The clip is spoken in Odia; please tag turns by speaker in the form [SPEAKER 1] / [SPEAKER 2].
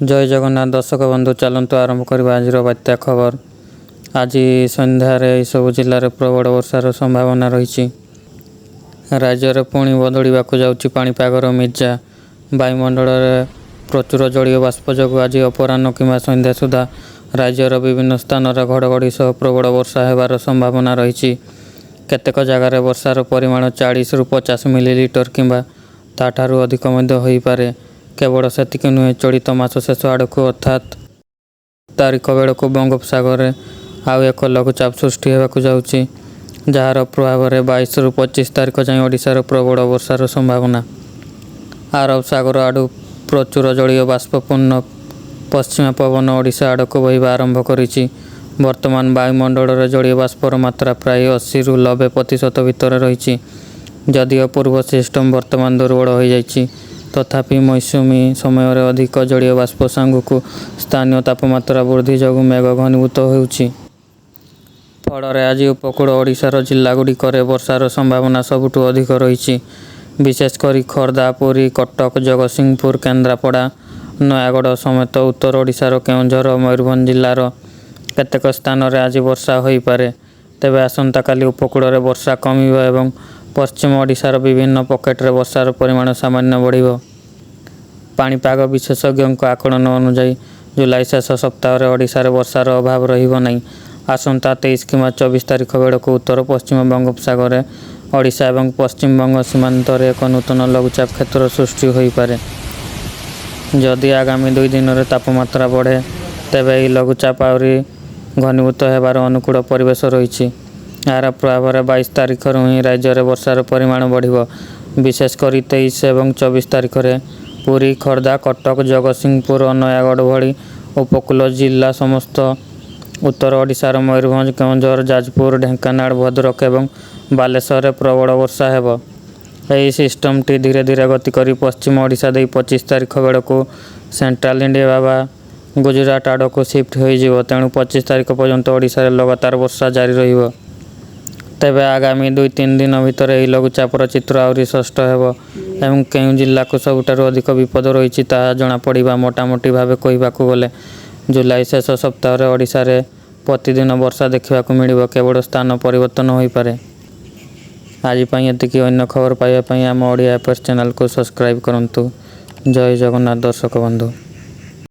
[SPEAKER 1] ଜୟ ଜଗନ୍ନାଥ ଦର୍ଶକ ବନ୍ଧୁ, ଚାଲନ୍ତୁ ଆରମ୍ଭ କରିବା ଆଜିର ବାତ୍ୟା ଖବର। ଆଜି ସନ୍ଧ୍ୟାରେ ଏହିସବୁ ଜିଲ୍ଲାରେ ପ୍ରବଳ ବର୍ଷାର ସମ୍ଭାବନା ରହିଛି। ରାଜ୍ୟରେ ପୁଣି ବଦଳିବାକୁ ଯାଉଛି ପାଣିପାଗର ମିଜାଜ। ବାୟୁମଣ୍ଡଳରେ ପ୍ରଚୁର ଜଳୀୟ ବାଷ୍ପ ଯୋଗୁଁ ଆଜି ଅପରାହ୍ନ କିମ୍ବା ସନ୍ଧ୍ୟା ସୁଦ୍ଧା ରାଜ୍ୟର ବିଭିନ୍ନ ସ୍ଥାନରେ ଘଡ଼ଘଡ଼ି ସହ ପ୍ରବଳ ବର୍ଷା ହେବାର ସମ୍ଭାବନା ରହିଛି। କେତେକ ଜାଗାରେ ବର୍ଷାର ପରିମାଣ 40ରୁ 50 ମିଲିଲିଟର କିମ୍ବା ତା'ଠାରୁ ଅଧିକ ମଧ୍ୟ ହୋଇପାରେ। କେବଳ ସେତିକି ନୁହେଁ, ଚଳିତ ମାସ ଶେଷ ଆଡ଼କୁ ଅର୍ଥାତ୍ ତାରିଖ ବେଳକୁ ବଙ୍ଗୋପସାଗରରେ ଆଉ ଏକ ଲଘୁଚାପ ସୃଷ୍ଟି ହେବାକୁ ଯାଉଛି, ଯାହାର ପ୍ରଭାବରେ 22ରୁ 25 ତାରିଖ ଯାଏଁ ଓଡ଼ିଶାରେ ପ୍ରବଳ ବର୍ଷାର ସମ୍ଭାବନା। ଆରବ ସାଗର ଆଡ଼ୁ ପ୍ରଚୁର ଜଳୀୟ ବାଷ୍ପପୂର୍ଣ୍ଣ ପଶ୍ଚିମା ପବନ ଓଡ଼ିଶା ଆଡ଼କୁ ବହିବା ଆରମ୍ଭ କରିଛି। ବର୍ତ୍ତମାନ ବାୟୁମଣ୍ଡଳରେ ଜଳୀୟ ବାଷ୍ପର ମାତ୍ରା ପ୍ରାୟ 80ରୁ 90% ଭିତରେ ରହିଛି। ଯଦିଓ ପୂର୍ବ ସିଷ୍ଟମ୍ ବର୍ତ୍ତମାନ ଦୁର୍ବଳ ହୋଇଯାଇଛି, ତଥାପି ମୌସୁମୀ ସମୟରେ ଅଧିକ ଜଳୀୟ ବାଷ୍ପ ସାଙ୍ଗକୁ ସ୍ଥାନୀୟ ତାପମାତ୍ରା ବୃଦ୍ଧି ଯୋଗୁଁ ମେଘ ଘନୀଭୂତ ହେଉଛି। ଫଳରେ ଆଜି ଉପକୂଳ ଓଡ଼ିଶାର ଜିଲ୍ଲାଗୁଡ଼ିକରେ ବର୍ଷାର ସମ୍ଭାବନା ସବୁଠୁ ଅଧିକ ରହିଛି। ବିଶେଷକରି ଖୋର୍ଦ୍ଧା, ପୁରୀ, କଟକ, ଜଗତସିଂହପୁର, କେନ୍ଦ୍ରାପଡ଼ା, ନୟାଗଡ଼ ସମେତ ଉତ୍ତର ଓଡ଼ିଶାର କେଉଁଝର ଓ ମୟୂରଭଞ୍ଜ ଜିଲ୍ଲାର କେତେକ ସ୍ଥାନରେ ଆଜି ବର୍ଷା ହୋଇପାରେ। ତେବେ ଆସନ୍ତାକାଲି ଉପକୂଳରେ ବର୍ଷା କମିବ ଏବଂ ପଶ୍ଚିମ ଓଡ଼ିଶାର ବିଭିନ୍ନ ପକେଟରେ ବର୍ଷାର ପରିମାଣ ସାମାନ୍ୟ ବଢ଼ିବ। ପାଣିପାଗ ବିଶେଷଜ୍ଞଙ୍କ ଆକଳନ ଅନୁଯାୟୀ ଜୁଲାଇ ଶେଷ ସପ୍ତାହରେ ଓଡ଼ିଶାରେ ବର୍ଷାର ଅଭାବ ରହିବ ନାହିଁ। ଆସନ୍ତା 23 କିମ୍ବା 24 ତାରିଖ ବେଳକୁ ଉତ୍ତର-ପଶ୍ଚିମ ବଙ୍ଗୋପସାଗରରେ ଓଡ଼ିଶା ଏବଂ ପଶ୍ଚିମବଙ୍ଗ ସୀମାନ୍ତରେ ଏକ ନୂତନ ଲଘୁଚାପ କ୍ଷେତ୍ର ସୃଷ୍ଟି ହୋଇପାରେ। ଯଦି ଆଗାମୀ 2 ଦିନରେ ତାପମାତ୍ରା ବଢ଼େ, ତେବେ ଏହି ଲଘୁଚାପ ଆହୁରି ଘନୀଭୂତ ହେବାର ଅନୁକୂଳ ପରିବେଶ ରହିଛି। ଏହାର ପ୍ରଭାବରେ 22 ତାରିଖରୁ ହିଁ ରାଜ୍ୟରେ ବର୍ଷାର ପରିମାଣ ବଢ଼ିବ। ବିଶେଷକରି 23 ଏବଂ 24 ତାରିଖରେ ପୁରୀ, ଖୋର୍ଦ୍ଧା, କଟକ, ଜଗତସିଂହପୁର ଓ ନୟାଗଡ଼ ଭଳି ଉପକୂଳ ଜିଲ୍ଲା ସମେତ ଉତ୍ତର ଓଡ଼ିଶାର ମୟୂରଭଞ୍ଜ, କେଉଁଝର, ଯାଜପୁର, ଢେଙ୍କାନାଳ, ଭଦ୍ରକ ଏବଂ ବାଲେଶ୍ୱରରେ ପ୍ରବଳ ବର୍ଷା ହେବ। ଏହି ସିଷ୍ଟମଟି ଧୀରେ ଧୀରେ ଗତି କରି ପଶ୍ଚିମ ଓଡ଼ିଶା ଦେଇ 25 ତାରିଖ ବେଳକୁ ସେଣ୍ଟ୍ରାଲ ଇଣ୍ଡିଆ ବା ଗୁଜରାଟ ଆଡ଼କୁ ସିଫ୍ଟ ହୋଇଯିବ। ତେଣୁ 25 ତାରିଖ ପର୍ଯ୍ୟନ୍ତ ଓଡ଼ିଶାରେ ଲଗାତାର ବର୍ଷା ଜାରି ରହିବ। ତେବେ ଆଗାମୀ 2-3 ଦିନ ଭିତରେ ଏହି ଲଘୁଚାପର ଚିତ୍ର ଆହୁରି ସ୍ପଷ୍ଟ ହେବ ଏବଂ କେଉଁ ଜିଲ୍ଲାକୁ ସବୁଠାରୁ ଅଧିକ ବିପଦ ରହିଛି ତାହା ଜଣାପଡ଼ିବ। ମୋଟାମୋଟି ଭାବେ କହିବାକୁ ଗଲେ ଜୁଲାଇ ଶେଷ ସପ୍ତାହରେ ଓଡ଼ିଶାରେ ପ୍ରତିଦିନ ବର୍ଷା ଦେଖିବାକୁ ମିଳିବ, କେବଳ ସ୍ଥାନ ପରିବର୍ତ୍ତନ ହୋଇପାରେ। ଆଜି ପାଇଁ ଏତିକି। ଅନ୍ୟ ଖବର ପାଇବା ପାଇଁ ଆମ ଓଡ଼ିଆ ଆଫେୟାର୍ସ ଚ୍ୟାନେଲକୁ ସବସ୍କ୍ରାଇବ୍ କରନ୍ତୁ। ଜୟ ଜଗନ୍ନାଥ ଦର୍ଶକ ବନ୍ଧୁ।